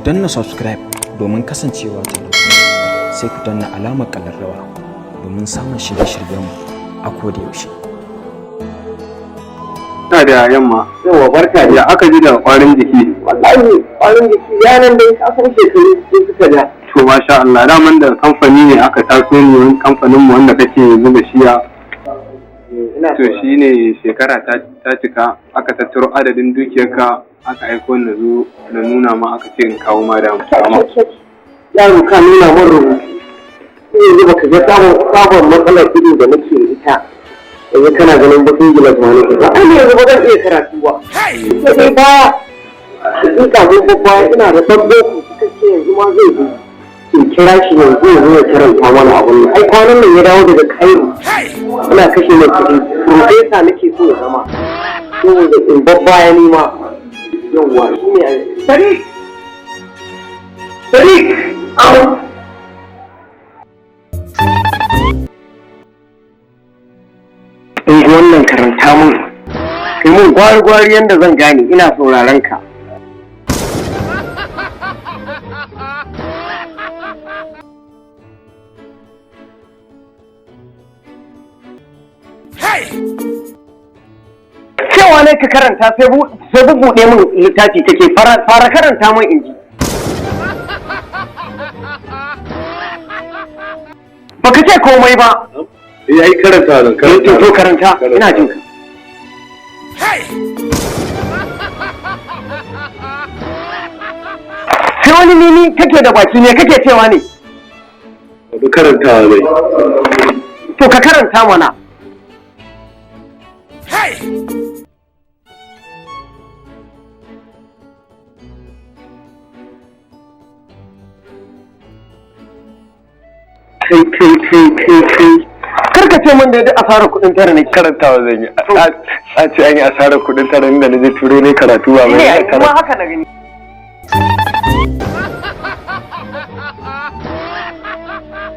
Ku danna subscribe domin kasancewa tare da mu. Sai ku danna alamar ƙararrawa domin samun shirye-shiryenmu a koda yaushe. Ina da yamma. Yawa, barka da. Ya aka ji da kwarin jiki? Wallahi kwarin jiki ya nan dai, ka san shekaru sai suka ja. To masha Allah, daman da kamfani ne aka taso ne, wani kamfanin mu wanda kake zuba shiya. Ina To shine shekara ta cika, aka tattaro adadin dukiyarka, aka aiko na zo na nuna ma, aka ce in kawo ma da ma. Yaro, ka nuna min rubutu. Yanzu baka ga samun sabon matsalar ido da nake da ita. Yanzu kana ganin bakin gilas ma nake ba. Ai yanzu ba zan iya karatu ba. Sai dai baya. Hakika mun babba ina da ɗan boko cikakke, yanzu ma zai zo. In kira shi yanzu ya zo ya karanta mana abun nan. Ai kwanan nan ya dawo daga Cairo. Ina kashe mai kuɗi. Profesa nake so ya zama. Saboda in babbaya ni ma. Yawwa, shi ne ai. Sadiq! Sadiq! Au! In ji wannan, karanta mun. Kai mun gwari-gwari yadda zan gane, ina sauraron ka. Cewa ne ka karanta, sai bubuɗe min littafi kake. Fara karanta min in ji. Baka ce komai ba. Eh, ai karanta zan. To karanta, ina jin ka. Sai wani nini kake da baki ne kake cewa ne? Karantawa zai. To ka karanta mana. Kai kai kai kai kai. Kar ka ce min da duk asarar kuɗin tara ne. Karantawa zan yi. A ce an yi asarar kuɗin tara inda na je turai ne karatu ba Ne mai ai kuma haka na gani.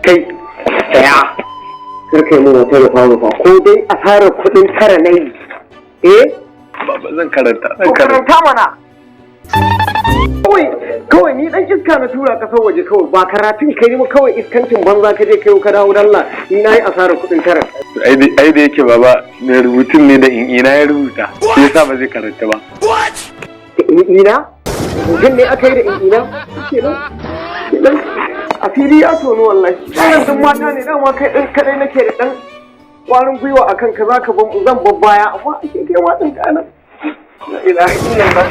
Kai tsaya. Kar kai mun wata rufa rufa, ko dai asarar kuɗin tara na yi. Eh? Baba, zan karanta, To zan karanta. Karanta mana. Kawai kawai ni dan iska na tura kasar waje, kawai ba karatun kai ba, kawai iskancin banza ka je kai ka dawo, dalla ni nayi asarar kuɗin tara. Ai da yake baba mai rubutun ne da in ina ya rubuta, shi yasa ba zai karanta ba. Da in ina? Rubutun ne aka yi da in ina? Kenan kenan asiri ya tono wallahi. Wannan duk mata ne, dama kai ɗin kadai nake da ɗan ƙwarin gwiwa akan ka zaka ban zan babbaya, amma ake kai ma ɗin kana. La ilaha illallah.